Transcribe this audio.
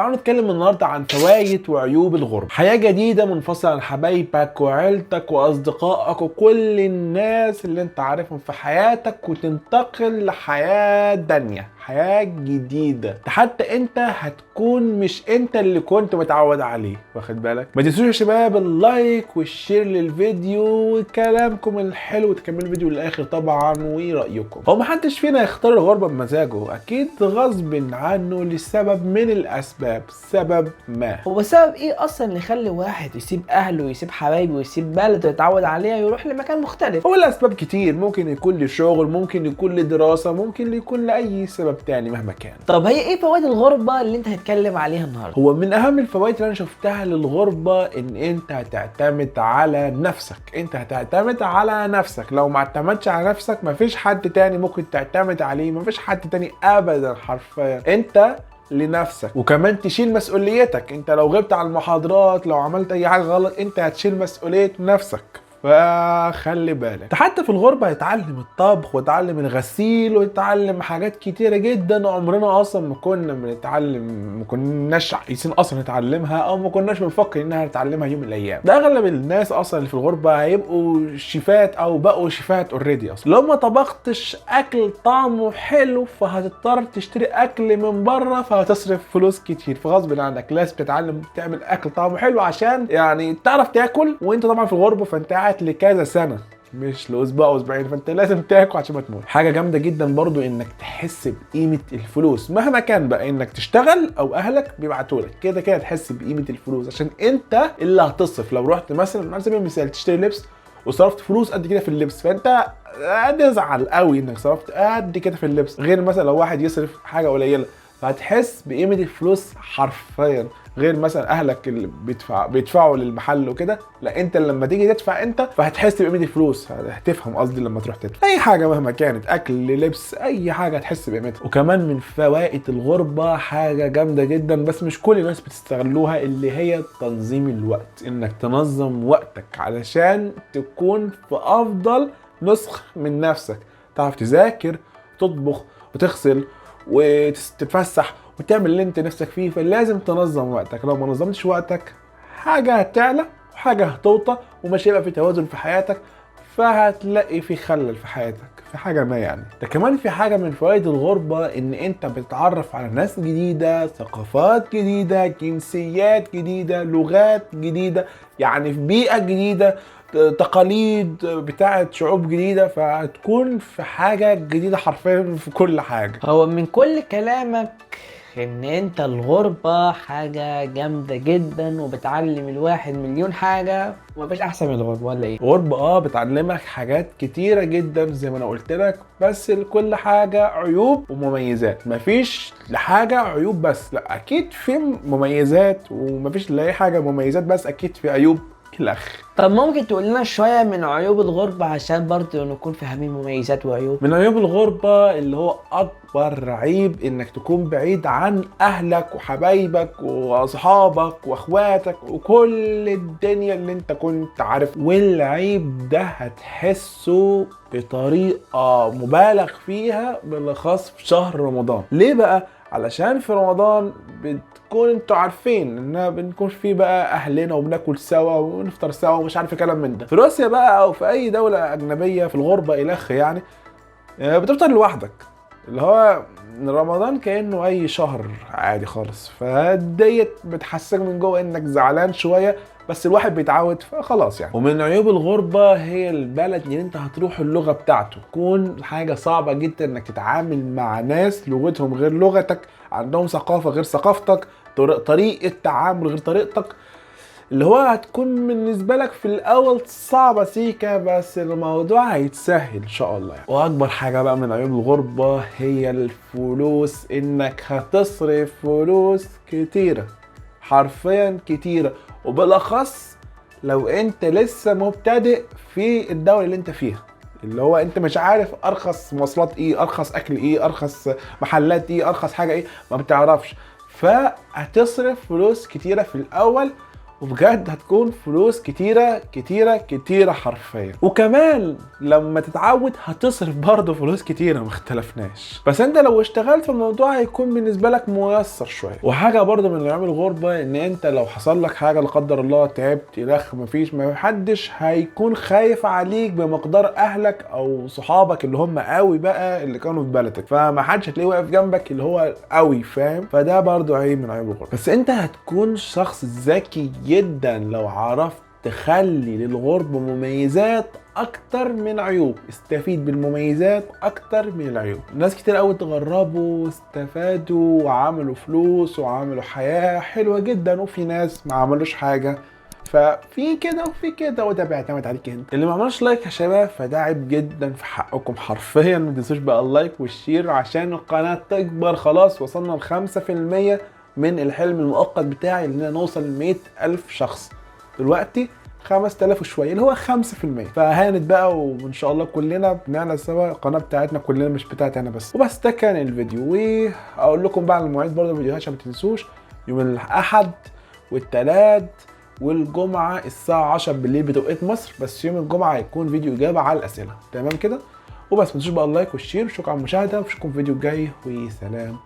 تعالوا نتكلم النهارده عن فوائد وعيوب الغربة. حياة جديدة منفصلة عن حبايبك وعيلتك واصدقائك وكل الناس اللي انت عارفهم في حياتك، وتنتقل لحياه تانية، حياة جديدة، حتى انت هتكون مش انت اللي كنت متعود عليه، واخد بالك؟ ما تنسوش يا شباب ال like وال share للفيديو وكلامكم الحلو، تكملوا الفيديو للاخر طبعا ورأيكم. هو محدش فينا يختار الغربة بمزاجه، اكيد غصب عنه لسبب من الاسباب، سبب ما. هو سبب ايه اصلا اللي يخلي واحد يسيب اهله ويسيب حبايبه ويسيب بلده يتعود عليها ويروح لمكان مختلف؟ هو الاسباب كتير، ممكن يكون لشغل، ممكن يكون لدراسة، ممكن يكون لأي سبب تاني مهما كان. طب هي ايه فوائد الغربة اللي انت هتتكلم عليها النهارده؟ هو من اهم الفوائد اللي انا شفتها للغربة ان انت هتعتمد على نفسك، انت هتعتمد على نفسك، لو ما اعتمدتش على نفسك مفيش حد تاني ممكن تعتمد عليه، مفيش حد تاني ابدا حرفيا، انت لنفسك. وكمان تشيل مسؤوليتك، انت لو غبت على المحاضرات، لو عملت اي حاجة غلط، انت هتشيل مسؤولية نفسك، فخلي بالك. حتى في الغربة هيتعلم الطبخ ويتعلم الغسيل ويتعلم حاجات كتيرة جدا عمرنا اصلا ما كنا بنتعلم، ما كناش عايزين اصلا نتعلمها او ما كناش بنفكر انها نتعلمها يوم من الايام. ده اغلب الناس اصلا اللي في الغربة هيبقوا شيفات او بقوا شيفات already اصلا. لو ما طبختش اكل طعمه حلو فهتضطر تشتري اكل من بره، فهتصرف فلوس كتير، فغصب عنك لازم تتعلم تعمل اكل طعمه حلو عشان يعني تعرف تاكل. وانت طبعا في الغربة فانت قاعد لكذا سنة مش لاسبوع او اسبوعين، فانت لازم تاكل عشان ما تموت. حاجة جامدة جدا برضو انك تحس بقيمة الفلوس مهما كان بقى، انك تشتغل او اهلك بيبعتوا لك، كده كده تحس بقيمة الفلوس عشان انت اللي هتصرف. لو رحت مثلا على سبيل المثال تشتري لبس وصرفت فلوس قد كده في اللبس، فانت هتزعل قوي انك صرفت قد كده في اللبس، غير مثلا لو واحد يصرف حاجة قليله، فهتحس بقيمة الفلوس حرفيا. غير مثلا اهلك اللي بيدفعوا للمحل وكده، لا انت لما تيجي تدفع انت فهتحس بقيمة الفلوس، هتفهم قصدي لما تروح تدفع اي حاجة مهما كانت، اكل، لبس، اي حاجة هتحس بقيمتها. وكمان من فوائد الغربة حاجة جامدة جدا بس مش كل الناس بتستغلوها، اللي هي تنظيم الوقت، انك تنظم وقتك علشان تكون في افضل نسخ من نفسك، تعرف تذاكر، تطبخ، وتغسل، وتتفسح، وتعمل اللي انت نفسك فيه. فلازم تنظم وقتك، لو ما نظمتش وقتك حاجة هتعلى وحاجة هتوطى ومش هيبقى في توازن في حياتك، فهتلاقي في خلل في حياتك في حاجة ما يعني. ده كمان في حاجة من فوائد الغربة ان انت بتتعرف على ناس جديدة، ثقافات جديدة، جنسيات جديدة، لغات جديدة، يعني في بيئة جديدة، تقاليد بتاعت شعوب جديدة، فهتكون في حاجة جديدة حرفيا في كل حاجة. هو من كل كلامك ان انت الغربة حاجة جامدة جدا وبتعلم الواحد مليون حاجة ومفيش احسن من الغربة، ولا ايه؟ غربة بتعلمك حاجات كتيرة جدا زي ما انا قلت لك، بس لكل حاجة عيوب ومميزات، مفيش لحاجة عيوب بس، لا اكيد في مميزات، ومفيش لاي حاجة مميزات بس، اكيد في عيوب الأخ. طب ممكن تقول لنا شوية من عيوب الغربة عشان برضه نكون فاهمين مميزات وعيوب؟ من عيوب الغربة اللي هو أكبر عيب إنك تكون بعيد عن أهلك وحبايبك وأصحابك وأخواتك وكل الدنيا اللي أنت كنت عارف، والعيب ده هتحسه بطريقة مبالغ فيها بالأخص في شهر رمضان. ليه بقى؟ علشان في رمضان بتكون انتوا عارفين انها بنكون فيه بقى اهلنا وبناكل سوا ونفطر سوا ومش عارف كلام من ده. في روسيا بقى او في اي دولة اجنبية في الغربة الخ يعني، بتفطر لوحدك، اللي هو رمضان كأنه اي شهر عادي خالص، فديت بتحسسك من جوه انك زعلان شوية، بس الواحد بيتعود فخلاص يعني. ومن عيوب الغربة هي البلد اللي انت هتروح اللغة بتاعته تكون حاجة صعبة جدا انك تتعامل مع ناس لغتهم غير لغتك، عندهم ثقافة غير ثقافتك، طريقة تعامل غير طريقتك، اللي هو هتكون بالنسبة لك في الأول صعبة سيكة، بس الموضوع هيتسهل إن شاء الله يعني. وأكبر حاجة بقى من عيوب الغربة هي الفلوس، إنك هتصرف فلوس كتيرة حرفيا كتيرة، وبالأخص لو أنت لسه مبتدئ في الدولة اللي أنت فيها، اللي هو أنت مش عارف أرخص مواصلات إيه، أرخص أكل إيه، أرخص محلات إيه، أرخص حاجة إيه، ما بتعرفش، فهتصرف فلوس كتيرة في الأول، وبجد هتكون فلوس كتيرة كتيرة كتيرة حرفيا. وكمان لما تتعود هتصرف برضه فلوس كتيرة، ما اختلفناش، بس انت لو اشتغلت في الموضوع هيكون بالنسبة لك ميسر شوية. وحاجة برضه من عيوب الغربة ان انت لو حصل لك حاجة لا قدر الله، تعبت الخ، مفيش، ما حدش هيكون خايف عليك بمقدار اهلك او صحابك اللي هم قوي بقى اللي كانوا في بلدك، فما حدش هتلاقيه واقف جنبك اللي هو قوي، فاهم؟ فده برضه عيب من عيوب الغربة. بس انت هتكون شخص ذكي جدا لو عرفت تخلي للغربة مميزات اكتر من عيوب، استفيد بالمميزات اكتر من العيوب. ناس كتير قوي تغربوا واستفادوا وعملوا فلوس وعملوا حياة حلوة جدا، وفي ناس ما عملوش حاجة. ففي كده وفي كده، وده بيعتمد عليك انت. اللي ما عملش like يا شباب فده عيب جدا في حقكم حرفيا. ما تنسوش بقى ال like وال share عشان القناة تكبر. خلاص وصلنا ل 5% من الحلم المؤقت بتاعي اننا نوصل ل 100,000 شخص، دلوقتي 5000 وشوية اللي هو 5%. فهانت بقى، وان شاء الله كلنا بنعلى سوا القناة بتاعتنا كلنا، مش بتاعتي انا بس. وبس ده كان الفيديو، واقول لكم بقى على المواعيد برضه الفيديوهات عشان ما تنسوش، يوم الاحد والثلاث والجمعة الساعة 10 بالليل بتوقيت مصر، بس يوم الجمعة هيكون فيديو اجابه على الاسئلة، تمام كده؟ وبس ما تنسوش بقى ال like وال share، شكرا على المشاهدة، واشوفكم في فيديو الجاي، وسلام.